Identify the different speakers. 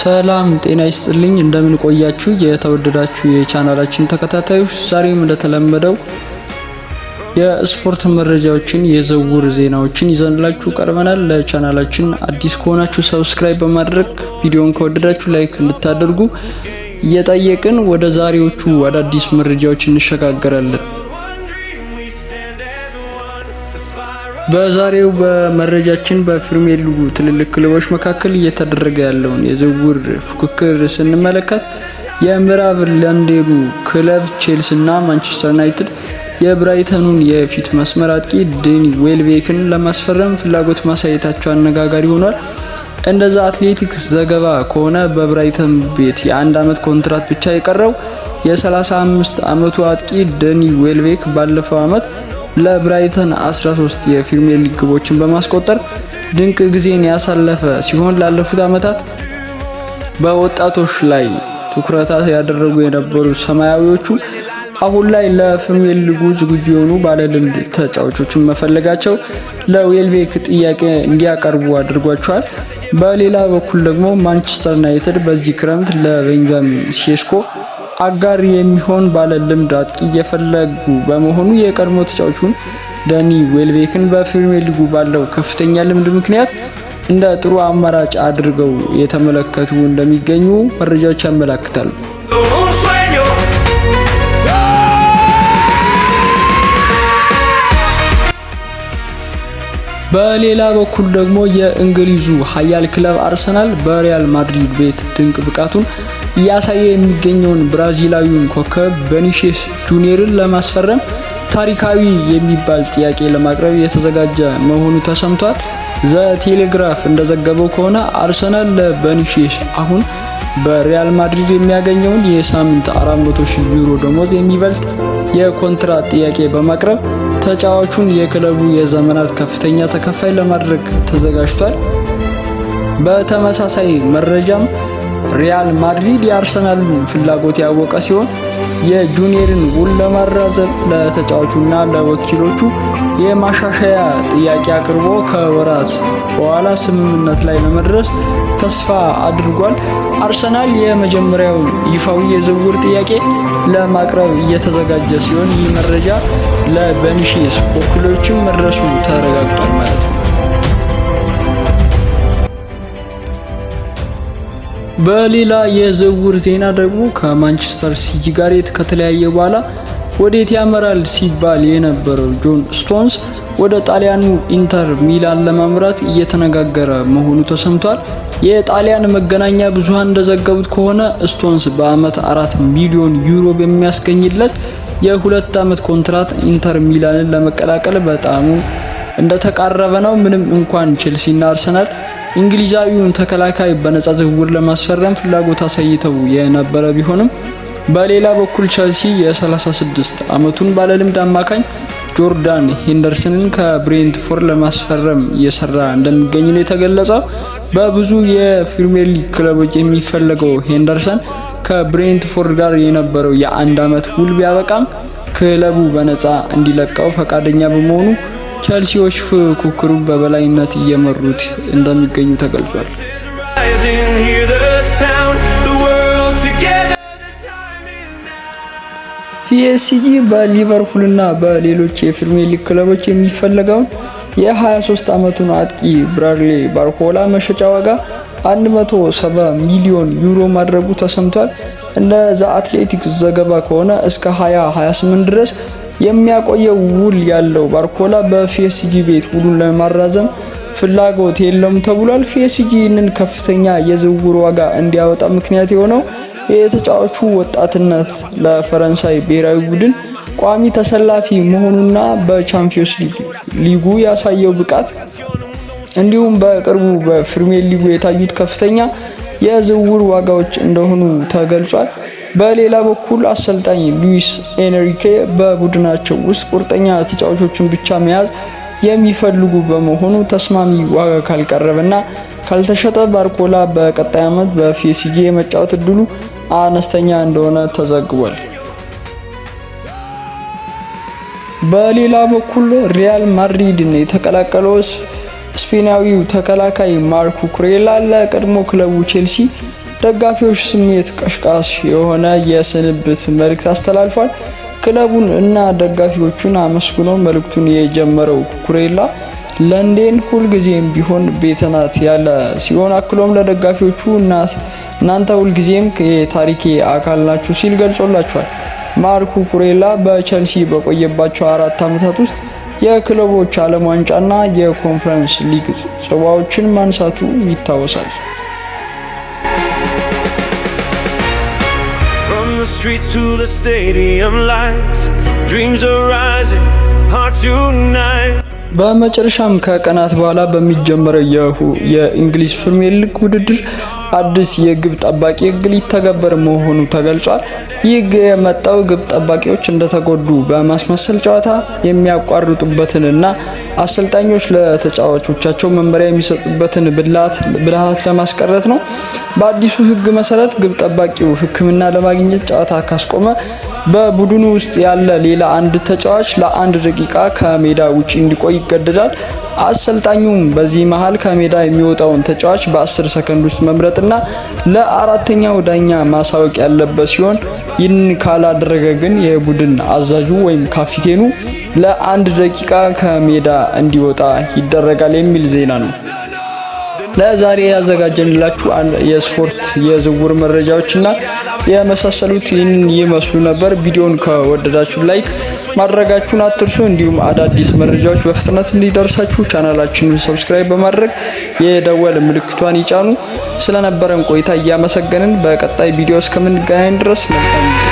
Speaker 1: ሰላም ጤና ይስጥልኝ፣ እንደምን ቆያችሁ የተወደዳችሁ የቻናላችን ተከታታዮች፣ ዛሬም እንደተለመደው የስፖርት መረጃዎችን፣ የዝውውር ዜናዎችን ይዘንላችሁ ቀርበናል። ለቻናላችን አዲስ ከሆናችሁ subscribe በማድረግ፣ ቪዲዮን ከወደዳችሁ like እንድታደርጉ እየጠየቅን ወደ ዛሬዎቹ አዳዲስ መረጃዎች እንሸጋገራለን። በዛሬው በመረጃችን በፕሪሚየር ሊጉ ትልልቅ ክለቦች መካከል እየተደረገ ያለውን የዝውውር ፉክክር ስንመለከት፣ የምዕራብ ለንደኑ ክለብ ቼልሲ እና ማንቸስተር ዩናይትድ የብራይተኑን የፊት መስመር አጥቂ ዴኒ ዌልቤክን ለማስፈረም ፍላጎት ማሳየታቸው አነጋጋሪ ሆኗል። እንደ ዘ አትሌቲክስ ዘገባ ከሆነ በብራይተን ቤት የ1 ዓመት ኮንትራት ብቻ የቀረው የ35 ዓመቱ አጥቂ ዴኒ ዌልቤክ ባለፈው ዓመት ለብራይተን 13 የፕሪሚየር ሊግ ግቦችን በማስቆጠር ድንቅ ጊዜን ያሳለፈ ሲሆን፣ ላለፉት ዓመታት በወጣቶች ላይ ትኩረት ያደረጉ የነበሩ ሰማያዊዎቹ አሁን ላይ ለፕሪሚየር ሊጉ ዝግጁ የሆኑ ባለልምድ ተጫዋቾችን መፈለጋቸው ለዌልቤክ ጥያቄ እንዲያቀርቡ አድርጓቸዋል። በሌላ በኩል ደግሞ ማንቸስተር ዩናይትድ በዚህ ክረምት ለቤንጃሚን ሴስኮ አጋር የሚሆን ባለ ልምድ አጥቂ እየፈለጉ በመሆኑ የቀድሞ ተጫዋቹን ዳኒ ዌልቤክን በፕሪሚየር ሊጉ ባለው ከፍተኛ ልምድ ምክንያት እንደ ጥሩ አማራጭ አድርገው የተመለከቱ እንደሚገኙ መረጃዎች ያመላክታሉ።
Speaker 2: Un sueño.
Speaker 1: በሌላ በኩል ደግሞ የእንግሊዙ ኃያል ክለብ አርሰናል በሪያል ማድሪድ ቤት ድንቅ ብቃቱን እያሳየ የሚገኘውን ብራዚላዊውን ኮከብ ቪኒሲየስ ጁኒየርን ለማስፈረም ታሪካዊ የሚባል ጥያቄ ለማቅረብ የተዘጋጀ መሆኑ ተሰምቷል። ዘ ቴሌግራፍ እንደዘገበው ከሆነ አርሰናል ለቪኒሲየስ አሁን በሪያል ማድሪድ የሚያገኘውን የሳምንት 400 ሺህ ዩሮ ደሞዝ የሚበልጥ የኮንትራት ጥያቄ በማቅረብ ተጫዋቹን የክለቡ የዘመናት ከፍተኛ ተከፋይ ለማድረግ ተዘጋጅቷል። በተመሳሳይ መረጃም ሪያል ማድሪድ የአርሰናልን ፍላጎት ያወቀ ሲሆን፣ የጁኒየርን ውል ለማራዘም ለተጫዋቹና ለወኪሎቹ የማሻሻያ ጥያቄ አቅርቦ ከወራት በኋላ ስምምነት ላይ ለመድረስ ተስፋ አድርጓል። አርሰናል የመጀመሪያውን ይፋዊ የዝውውር ጥያቄ ለማቅረብ እየተዘጋጀ ሲሆን፣ ይህ መረጃ ለቪኒሲየስ ወኪሎችም መድረሱ ተረጋግጧል ማለት ነው። በሌላ የዝውውር ዜና ደግሞ ከማንቸስተር ሲቲ ጋር ከተለያየ በኋላ ወዴት ያመራል ሲባል የነበረው ጆን ስቶንስ ወደ ጣሊያኑ ኢንተር ሚላን ለማምራት እየተነጋገረ መሆኑ ተሰምቷል። የጣሊያን መገናኛ ብዙሃን እንደዘገቡት ከሆነ ስቶንስ በአመት 4 ሚሊዮን ዩሮ በሚያስገኝለት የ2 አመት ኮንትራት ኢንተር ሚላንን ለመቀላቀል በጣም እንደተቃረበ ነው። ምንም እንኳን ቼልሲና አርሰናል እንግሊዛዊውን ተከላካይ በነፃ ዝውውር ለማስፈረም ፍላጎት አሳይተው የነበረ ቢሆንም፣ በሌላ በኩል ቸልሲ የ36 ዓመቱን ባለልምድ አማካኝ ጆርዳን ሄንደርስንን ከብሬንትፎርድ ለማስፈረም እየሰራ እንደሚገኝ ነው የተገለጸው። በብዙ የፕሪሚየር ሊግ ክለቦች የሚፈለገው ሄንደርሰን ከብሬንትፎርድ ጋር የነበረው የ1 ዓመት ውል ቢያበቃም፣ ክለቡ በነፃ እንዲለቀው ፈቃደኛ በመሆኑ ቸልሲዎች ፉክክሩን በበላይነት እየመሩት እንደሚገኙ ተገልጿል።
Speaker 2: Rising, hear the sound, the world together. The time is now.
Speaker 1: ፒኤስጂ በሊቨርፑልና በሌሎች የፕሪሚየር ሊግ ክለቦች የሚፈለገውን የ23 ዓመቱን አጥቂ ብራድሌ ባርኮላ መሸጫ ዋጋ 170 ሚሊዮን ዩሮ ማድረጉ ተሰምቷል። እንደ ዘ አትሌቲክስ ዘገባ ከሆነ እስከ 2028 ድረስ የሚያቆየው ውል ያለው ባርኮላ በፒኤስጂ ቤት ውሉን ለማራዘም ፍላጎት የለውም ተብሏል። ፒኤስጂ ይህንን ከፍተኛ የዝውውር ዋጋ እንዲያወጣ ምክንያት የሆነው የተጫዋቹ ወጣትነት፣ ለፈረንሳይ ብሔራዊ ቡድን ቋሚ ተሰላፊ መሆኑና በቻምፒዮንስ ሊጉ ያሳየው ብቃት እንዲሁም በቅርቡ በፕሪሚየር ሊጉ የታዩት ከፍተኛ የዝውውር ዋጋዎች እንደሆኑ ተገልጿል። በሌላ በኩል አሰልጣኝ ሉዊስ ኤንሪኬ በቡድናቸው ውስጥ ቁርጠኛ ተጫዋቾችን ብቻ መያዝ የሚፈልጉ በመሆኑ፣ ተስማሚ ዋጋ ካልቀረበና ካልተሸጠ ባርኮላ በቀጣይ ዓመት በፒኤስጂ የመጫወት እድሉ አነስተኛ እንደሆነ ተዘግቧል። በሌላ በኩል ሪያል ማድሪድን የተቀላቀለው ስፔናዊው ተከላካይ ማርክ ኩኩሬላ ለቀድሞ ክለቡ ቼልሲ ደጋፊዎች ስሜት ቀስቃሽ የሆነ የስንብት መልእክት አስተላልፏል። ክለቡን እና ደጋፊዎቹን አመስግኖ መልእክቱን የጀመረው ኩኩሬላ ለንደን ሁልጊዜም ቢሆን ቤቴ ናት ያለ ሲሆን፣ አክሎም ለደጋፊዎቹ እናንተ ሁልጊዜም የታሪኬ አካል ናችሁ ሲል ገልጾላቸዋል። ማርክ ኩኩሬላ በቸልሲ በቆየባቸው 4 ዓመታት ውስጥ የክለቦች ዓለም ዋንጫና የኮንፈረንስ ሊግ ጽዋዎችን ማንሳቱ ይታወሳል።
Speaker 2: From the streets to the stadium lights, dreams are rising, hearts unite.
Speaker 1: በመጨረሻም ከቀናት በኋላ በሚጀመረው የእንግሊዝ ፕሪሚየር ሊግ ውድድር አዲስ የግብ ጠባቂ ሕግ ሊተገበር መሆኑ ተገልጿል። ይህ ሕግ የመጣው ግብ ጠባቂዎች እንደተጎዱ በማስመሰል ጨዋታ የሚያቋርጡበትንና አሰልጣኞች ለተጫዋቾቻቸው መመሪያ የሚሰጡበትን ብልሃት ለማስቀረት ነው። በአዲሱ ሕግ መሰረት ግብ ጠባቂው ሕክምና ለማግኘት ጨዋታ ካስቆመ በቡድኑ ውስጥ ያለ ሌላ አንድ ተጫዋች ለ1 ደቂቃ ከሜዳ ውጪ እንዲቆይ ይገደዳል። አሰልጣኙም በዚህ መሃል ከሜዳ የሚወጣውን ተጫዋች በ10 ሰከንድ ውስጥ መምረጥና ለአራተኛው ዳኛ ማሳወቅ ያለበት ሲሆን፣ ይህን ካላደረገ ግን የቡድን አዛዡ ወይም ካፒቴኑ ለ1 ደቂቃ ከሜዳ እንዲወጣ ይደረጋል የሚል ዜና ነው። ለዛሬ ያዘጋጀንላችሁ የስፖርት የዝውውር መረጃዎችና የመሳሰሉት ይህን ይመስሉ ነበር። ቪዲዮን ከወደዳችሁ like ማድረጋችሁን አትርሱ። እንዲሁም አዳዲስ መረጃዎች በፍጥነት እንዲደርሳችሁ ቻናላችንን subscribe በማድረግ የደወል ምልክቷን ይጫኑ። ስለነበረን ቆይታ እያመሰገንን በቀጣይ ቪዲዮ እስከምንገናኝ ድረስ መልካም